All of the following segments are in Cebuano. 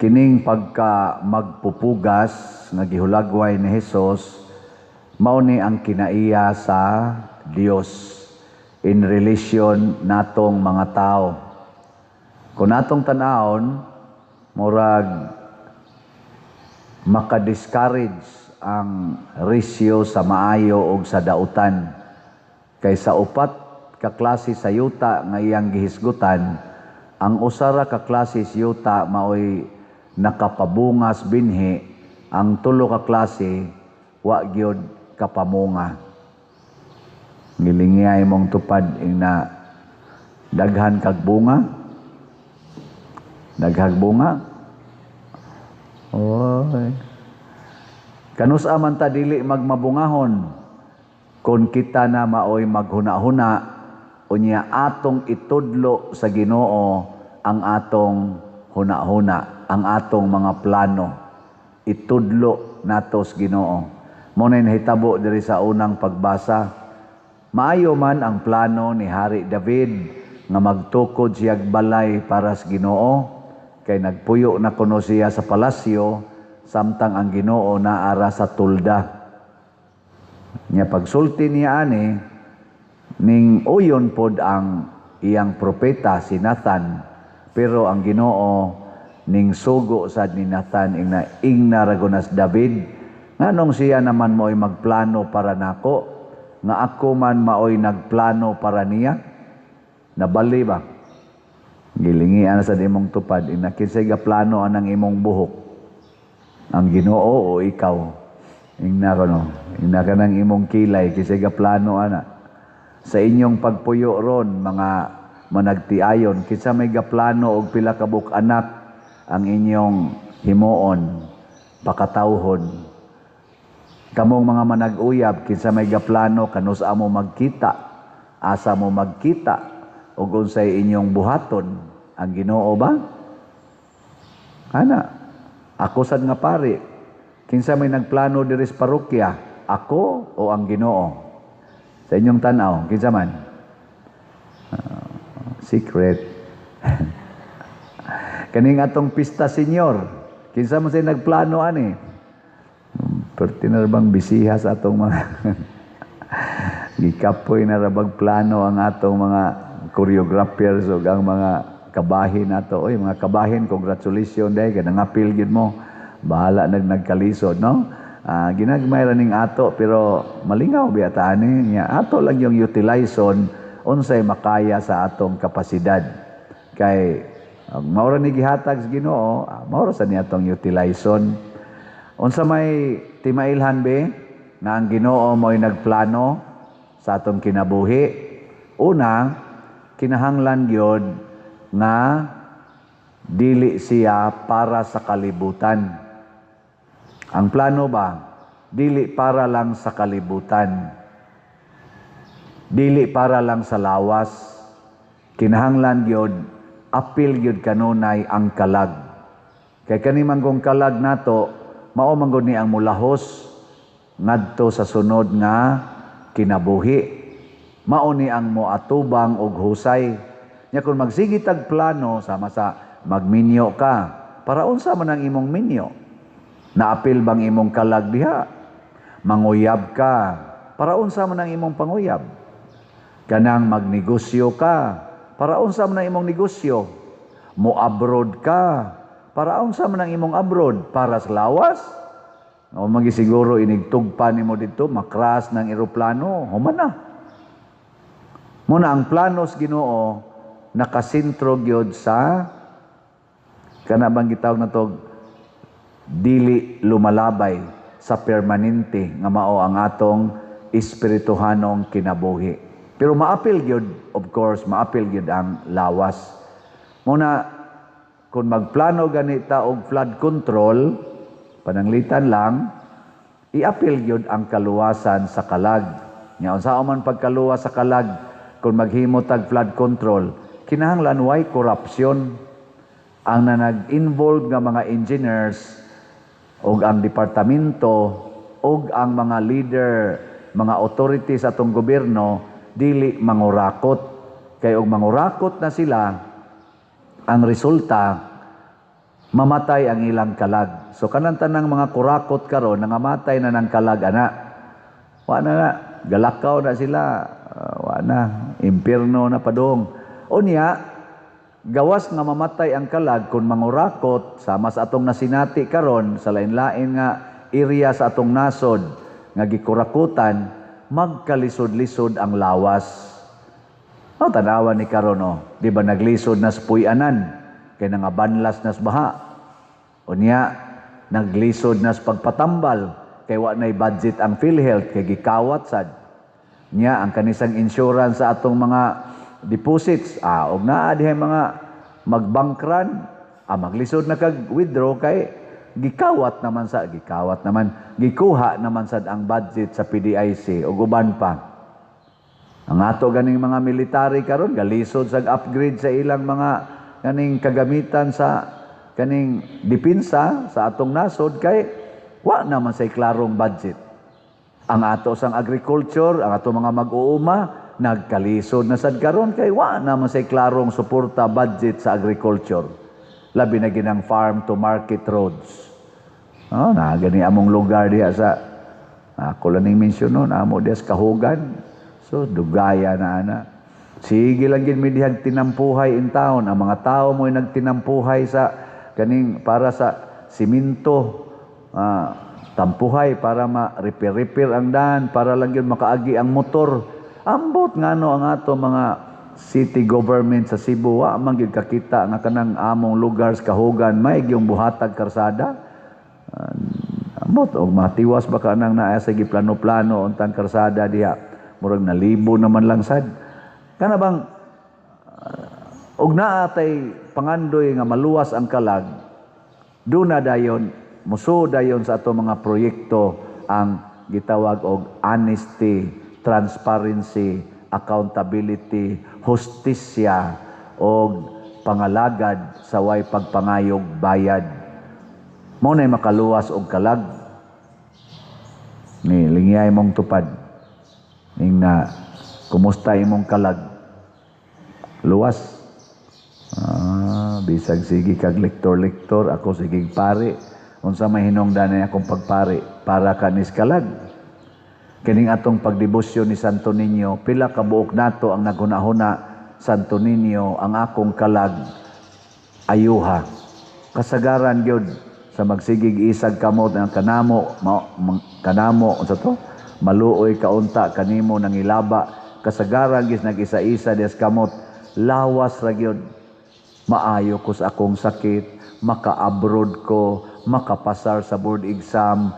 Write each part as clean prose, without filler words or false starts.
Kining pagka magpupugas nga gihulagway ni Hesus, mao ni ang kinaiya sa Dios in relation natong mga tao. Kung atong tan-awon, murag maka-discourage ang ratio sa maayo og sa dautan. Kay sa upat ka klase sa yuta nga iyang gihisgutan, ang usa ra ka klase sa yuta maoy nakapabungas binhi, ang tulo ka klase wa gyud kapamunga. Gilingiay mong tupad ing na daghan kag bunga, daghag bunga. Oy. Kanus-a man ta dili magmabungahon kung kita na maoy maghuna-huna, unya atong itudlo sa Ginoo ang atong huna-huna, ang atong mga plano. Itudlo nato sa Ginoo. Mao na nahitabo diri sa unang pagbasa. Maayo man ang plano ni Hari David nga magtukod siyag balay para sa Ginoo, kay nagpuyo na kuno siya sa palasyo samtang ang Ginoo naara sa tulda. Nya pagsulti niya ani, ning uyon pod ang iyang propeta si Nathan, pero ang Ginoo ning sugo sad ni Nathan ing na ingna ra gud David, nganong siya naman mo'y magplano para nako nga ako man maoy nagplano para niya? Nabali ba? Gilingian sa imong tupad ina, kinsay gaplano anang imong buhok, ang Ginoo o ikaw? Ingna ko no, ingna ka ng imong kilay, kinsay gaplano ana? Sa inyong pagpuyo ron, mga managtiayon, kinsa may gaplano og pila ka buok anak ang inyong himuon, pakatawhon? Kamong mga manag-uyab, kinsa may gaplano kanus-a mo magkita, asa mo magkita, ug unsay inyong buhaton? Ang Ginoo ba? Ana, ako sad nga pari, kinsa may nagplano diri sa parokya, ako o ang Ginoo? Sa inyong tan-aw, kinsa man? Secret. Kaning atong pista senyor, kinsa man say nagplano ani? Perti na bang bisiha sa atong mga gikapoy na rabag plano ang atong mga choreographers ug ang mga kabahin nato. Oy, mga kabahin, congratulations day kay nangapil gyud mo. Bahala nag nagkalisod, no? Ginagmay ra ning ato, pero malingaw biya ta ani nya, ato lang yung utilizon unsay makaya sa atong kapasidad. Kay mao ra ni gihatag sa Ginoo, mao ra sa ni atong utilizon. Unsa may timailhan be nga ang Ginoo mo'y nagplano sa atong kinabuhi? Una, kinahanglan gyud nga dili siya para sa kalibutan. Ang plano ba, dili para lang sa kalibutan. Dili para lang sa lawas. Kinahanglan gyud apil gyud kanunay ang kalag. Kay kani man kung kalag nato, mao man gud ni ang mulahos ngadto sa sunod nga kinabuhi. Mao ni ang moatubang og husay. Nya kung magsige tag plano sama sa magminyo ka, para unsa man ang imong minyo? Naapil bang imong kalag diha? Manguyab ka, para unsa man ang imong panguyab? Kanang magnegosyo ka, para unsa man ang imong negosyo? Mo-abroad ka, para unsa man ang imong abroad? Para sa lawas? O magisiguro inigtugpa nimo didto, makras ng eroplano, human na. Muna ang plano sa Ginoo nakasentro gyud sa kana bang gitawag na to, dili lumalabay sa permanente nga mao ang atong espirituhanong kinabuhi. Pero maapil gyud, of course, maapil gyud ang lawas. Muna kung magplano ganita og flood control, pananglitan lang, iapil gyud ang kaluwasan sa kalag. Nya unsa man pagkaluwas sa kalag kung maghimo tag flood control? Kinahanglan way corruption ang na nag-involve nga mga engineers og ang departamento og ang mga leader, mga authorities atong gobyerno, dili mangurakot. Kay og mangurakot na sila, ang resulta Mamatay ang ilang kalag. So kanang tanang mga kurakot karon, nangamatay na ng kalag ana. Wa na na, galakaw na sila, wa na, impierno na padung. Unya, gawas nga mamatay ang kalag kung mangurakot sama sa atong nasinati karon sa lain-lain nga area sa atong nasod nga gikurakutan, magkalisod-lisod ang lawas. Oh, tanawa ni karon, oh, di ba naglisod na sa puy-anan kay nangabanlas nas baha. Unya, naglisod na sa pagpatambal kay wa nay budget ang PhilHealth kay gikawat sad. Nya ang kanisang insurance sa atong mga deposits, og naa dihay mga magbangkran, maglisod na kag withdraw kay gikawat naman sa gikawat naman, gikuha naman sad ang budget sa PDIC ug uban pa. Ang ato ganing mga military karon, galisod sa upgrade sa ilang mga kaning kagamitan sa kaning depensa sa atong nasod kay wa naman say klarong budget. Ang ato sang agriculture, ang ato mga mag-uuma, nagkalisod na sad karon kay wa naman say klarong suporta, budget sa agriculture. Labi na ginang farm to market roads. Oh, na gani among lugar diha sa ako lang ning mensyon amo diha sa Kahugan. So dugaya na ana. Sige lang gid mi dihag tinampuhay in town. Ang mga tao mo'y nagtinampuhay sa kaning para sa simento, tampuhay para ma-repair-repair ang daan para lang yun makaagi ang motor. Ambot ngano ang ato mga city government sa Cebu wa man gyud kakita nga kanang among lugar sa Kahugan may gyung buhatag karsada. Ambot og matiwas ba ka nang naa sa giplano-plano untang karsada diha, murag nalibo naman lang sad. Kana bang og naa tay pangandoy nga maluwas ang kalag, duna dayon, muso dayon sa ato mga proyekto ang gitawag og honesty, transparency, accountability, hustisya og pangalagad sa way pagpangayog bayad. Mao nay makaluwas og kalag. Ni lingyay mong tupad. Ning na kumusta imong kalag? Luwas. Bisag sige kag lektor-lektor, ako sige pare. Unsa may hinungdan akong pagpare para kanis kalag? Kining atong pagdebosyon ni Santo Niño, pila ka buok nato ang naghunahuna, "Santo Niño, ang akong kalag ayuha." Kasagaran gyud sa magsigig isag kamot ang kanamo ma, kanamo unsa to? Maluoy kaunta kanimo, nangilaba. Kasagaran gis nag-isa-isa des kamot, lawas ra gyud. Maayo ko sa akong sakit, maka-abroad ko, makapasar sa board exam,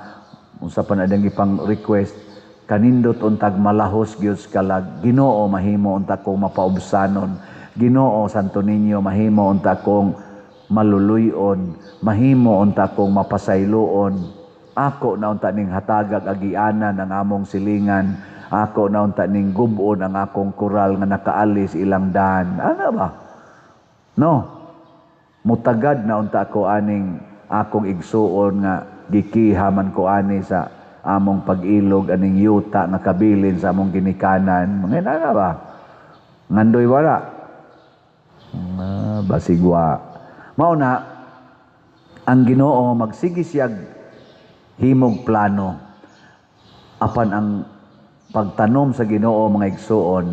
unsa pa na dang ipang request, kanindot untag malahos gyud sa kalag. Ginoo, mahimo unta kong mapaubsanon. Ginoo Santo Niño, mahimo unta kong maluluyon, mahimo unta kong mapasayloon. Ako na unta ning hatagag agianan ang among silingan. Ako na unta ning gubon ang akong koral nga nakaalis ilang daan. Ano ba? No. Mutagad na unta ko aning akong igsuon nga gikiha man ko ani sa among pag-ilog aning yuta nga kabilin sa among ginikanan. Mga na ba? Ngandoy wala. Basigwa. Mao na ang Ginoo magsige siyag himog plano. Apan ang pagtanom sa Ginoo, mga igsuon,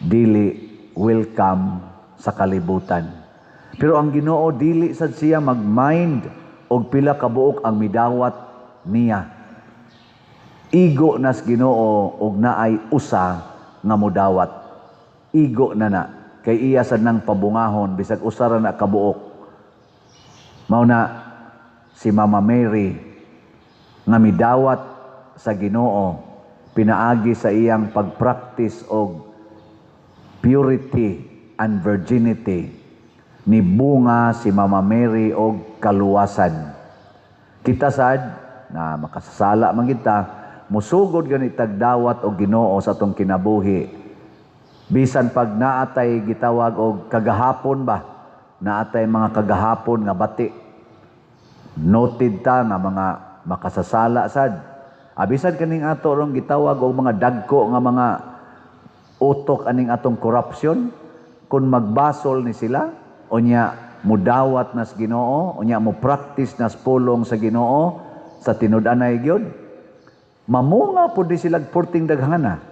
dili welcome sa kalibutan. Pero ang Ginoo, dili sad siya magmind og pila ka buok ang midawat niya. Igo nas Ginoo og naay usa nga modawat. Igo na na kay iya sad nang pabungahon bisag usa ra na kabuok. Mao na si Mama Mary nga midawat sa Ginoo pinaagi sa iyang pagpractice og purity and virginity, ni bunga si Mama Mary og kaluwasan. Kita sad na makasasala man kita, musugod gani tagdawat og Ginoo sa atong kinabuhi. Bisan pag naatay gitawag og kagahapon ba, naatay mga kagahapon nga bati. Noted ta nga mga makasasala sad. Abisan kaning ato rong gitawag og mga dagko nga mga utok aning atong corruption, kung magbasol ni sila unya mudawat nas Ginoo, unya mo practice nas pulong sa Ginoo sa tinud-anay gyud, mamunga pud di sila purting daghana.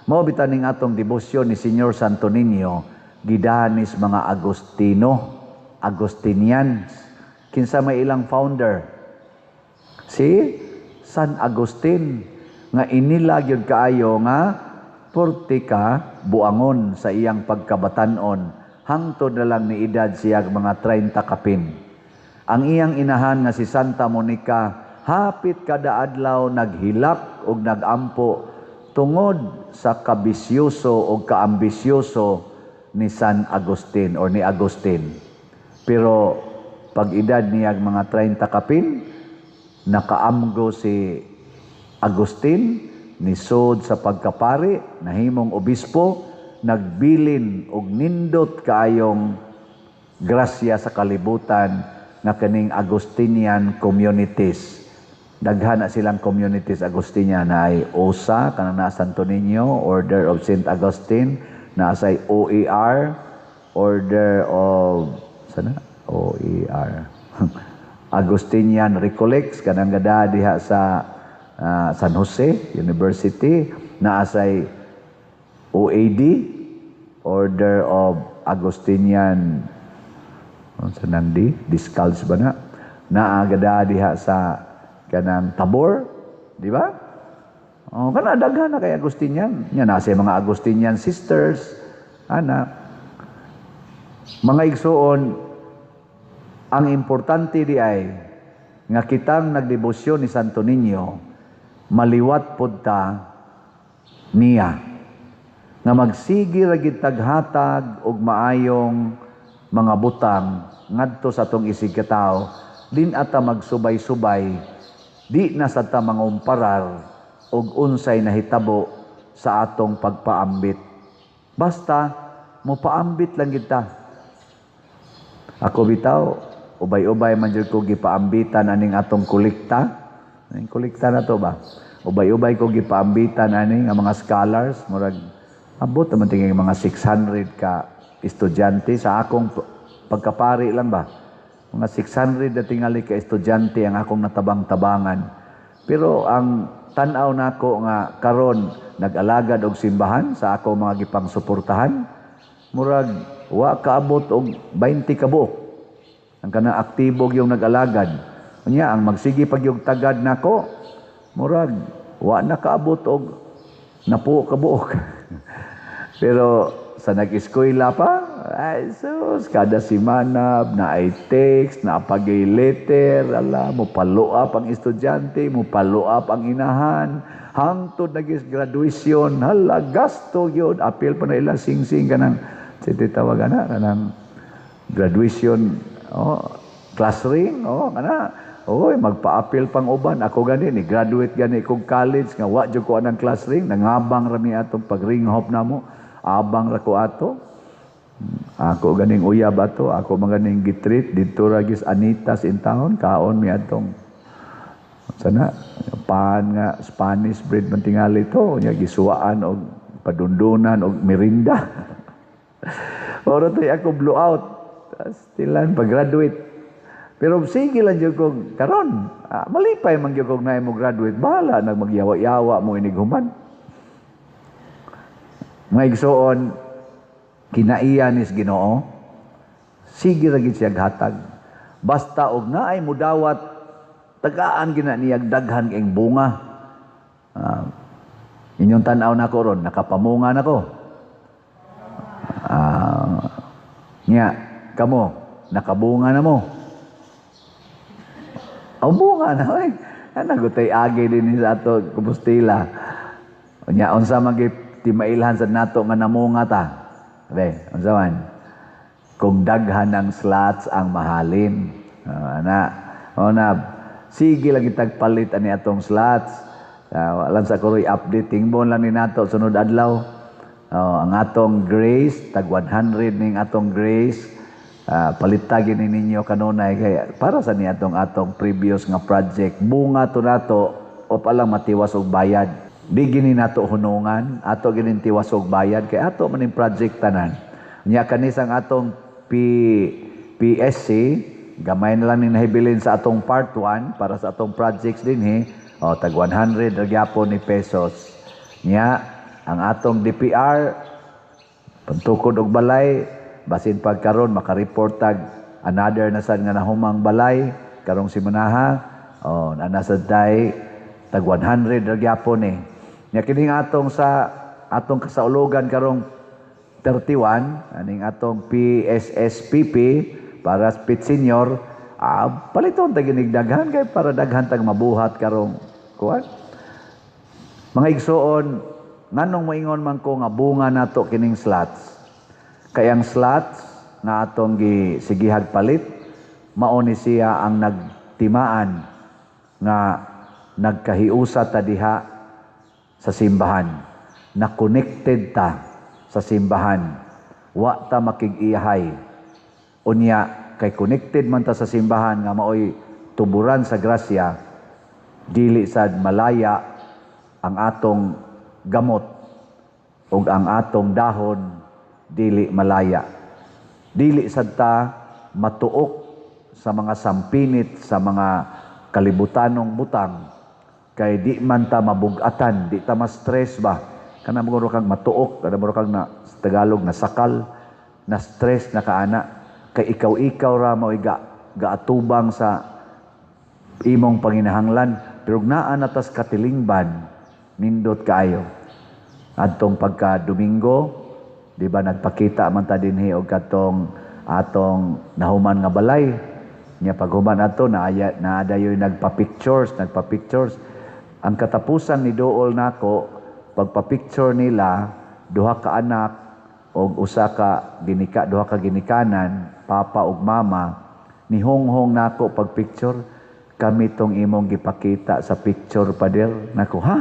Mao bitaw ning atong debosyon ni Señor Santo Niño gidanis mga Agustino, Agustinians. Kinsa may ilang founder? Si San Agustin, nga inila gyud kaayo nga purti ka buangon sa iyang pagkabatanon hangtod na lang ni edad siya mga 30 kapin. Ang iyang inahan nga si Santa Monica hapit kada adlaw naghilak og nagampo tungod sa kabisyoso o kaambisyoso ni San Agustin or ni Agustin. Pero pag edad niya mga 30 kapin, nakaamgo si Agustin, nisod sa pagkapari, nahimong obispo, nagbilin og nindot kaayong grasya sa kalibutan nga kaning Agustinian communities. Daghan na silang communities Agustinian na ay OSA, kanang na Santo Niño, Order of Saint Augustine, na say OER, Order of sana OER, Agustinian Recollects, kanang gada diha sa San Jose University, naa say OAD, Order of Agustinian sa nang di Discalced ba na naa gada diha sa kanang Tabor, di ba? Oh, kana daghan na kay Agustinian. Nya naa say mga Agustinian sisters, ana. Mga igsuon, ang importante di ay nga kitang nagdebosyon ni Santo Niño, maliwat pod ta niya nga magsige ra gid taghatag og maayong mga butang ngadto sa atong isig katawo, din ata magsubay-subay, di na sa ta mangumparar og unsay nahitabo sa atong pagpaambit. Basta mopaambit lang gid ta. Ako bitaw, ubay-ubay man jud ko gipaambitan aning atong kolekta. Aning kolekta na to ba? Ubay-ubay ko gipaambitan ani nga mga scholars, murag abot naman tingin mga 600 ka estudyante sa akong pagkapari lang ba. Mga 600 na tingali ka estudyante ang akong natabang-tabangan. Pero ang tan-aw nako nga karon nag-alagad og simbahan sa ako mga gipang suportahan, murag wa kaabot og 20 ka buok ang kanang aktibo yung nag-alagad. Unya ang magsige pag yung tagad nako, murag wa na kaabot og napuo ka buok. Pero sa nag-eskwela pa, ay sus, kada simana na ay text, na pagay letter, ala, mo follow up ang estudyante, mo follow up ang inahan, hangtod nagis graduation, hala, gasto yun, apil pa na ila sing-sing kanang, sige tawag na, kanang graduation, oh, class ring, oh, kana, oy, magpa-apil pang uban. Ako gani, ni graduate gani kog college, nga wa jud ko anang class ring, nangabang rami atong pag-ring hop namo, abang ra ko ato. Ako ganing uyab ato, ako man ganing gitreat didto ra gis Anita's in town, kaon mi atong sana pan nga Spanish bread man tingali to, nya gisuwaan og padundunan og merinda. Oro to'y ako blow out. Stilan pag-graduate. Pero sige lang jud kog karon, malipay man gyud kog naay mo graduate, bahala nag magyawa-yawa mo inighuman. Mga igsoon, kinaiya nis Ginoo, sige ra gid siya hatag. Basta og naay mudawat, tagaan gina niya daghan kayong bunga. Inyong tan-aw nako ron, nakapamunga nako. Nya, kamo, nakabunga na mo. Ang bunga na, oy. Nagutay agi din sa ato Compostela. Nya, unsa man timailhan sa nato nga namunga ta? Be, unsa man? Kung daghan ang slots ang mahalin. Ana, o na, sige lang itagpalit ani atong slots. Walang sa kuroy update, tingbon lang ni nato sunod adlaw. Oh, ang atong grace, tag 100 ning atong grace. Palitagin ni ninyo kanunay kay para sa ni atong atong previous nga project, bunga to nato o palang matiwas og bayad. Di gini nato hunungan, ato ginin tiwas og bayad kay ato man ning project tanan. Nya kanis ang atong P PSC, gamay na lang ning nahibilin sa atong part 1 para sa atong projects dinhi, o tag 100 ra gyapon ni pesos. Nya ang atong DPR pantukod og balay, basin pagkaron maka-report tag another na sad nga nahumang balay karong simanaha, oh, naa sad tay tag 100 ra gyapon eh. Nya kining atong sa atong kasaulugan karong 31, aning atong PSSPP para sa Pit Senior, paliton ta ginig daghan kay para daghan tag mabuhat karong kuan. Mga igsoon, nganong moingon man ko nga bunga nato kining slots? Kay ang slots nga atong gisigihag palit, mao ni siya ang nagtimaan nga nagkahiusa ta diha sa simbahan. Na connected ta sa simbahan. Wa ta makig-iyahay. Unya kay connected man ta sa simbahan nga maoy tuburan sa grasya, dili sad malaya ang atong gamot ug ang atong dahon, dili malaya. Dili sad ta matuok sa mga sampinit sa mga kalibutanong butang kay di man ta mabugatan, di ta ma-stress ba. Kana muro kang matuok, kana muro kang na sa Tagalog na sakal, na stress na kaana kay ikaw-ikaw ra mao'y gaatubang sa imong panginahanglan, pero naa na tas katilingban, nindot kaayo. Adtong pagka Domingo, di ba, nagpakita man ta dinhi og katong atong nahuman nga balay. Nya paghuman adto, naaya naadayoy nagpa-pictures, nagpa-pictures. Ang katapusan ni duol nako pagpa-picture nila, duha ka anak og usa ka ginika, duha ka ginikanan, papa ug mama, nihonghong nako pag picture. "Kami tong imong gipakita sa picture, pader." Nako, "Ha?"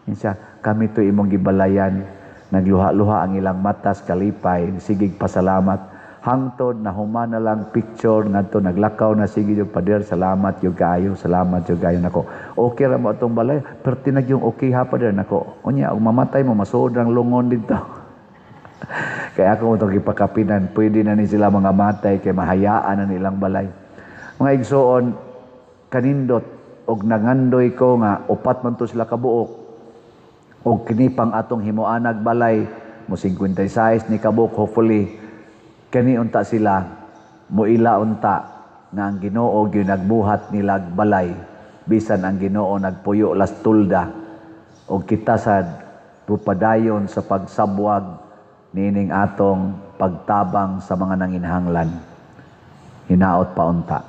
Insa, "Kami to imong gibalayan." Nagluha-luha ang ilang matas kalipay, sigig pasalamat. Hangtod na human na lang picture ngadto naglakaw na sige yung pader, "Salamat yung kaayo, salamat yung kaayo." Nako, "Okay ra mo atong balay, pero tinag yung okay ha, pader." Nako, "Unya ug mamatay mo, masuod ang lungon dito." Kaya ako mo itong gipakapinan, pwede na ni sila mga matay kay mahayaan na nilang balay. Mga igsoon, kanindot og nangandoy ko nga upat man to sila kabuok og kini pang atong himuanag balay mo 56 ni kabuok. Hopefully kani unta sila muila unta nga ang Ginoo gyud nagbuhat nilag balay, bisan ang Ginoo nagpuyo las tulda, og kita sad pupadayon sa pagsabwag niining atong pagtabang sa mga nanginahanglan. Hinaot pa unta.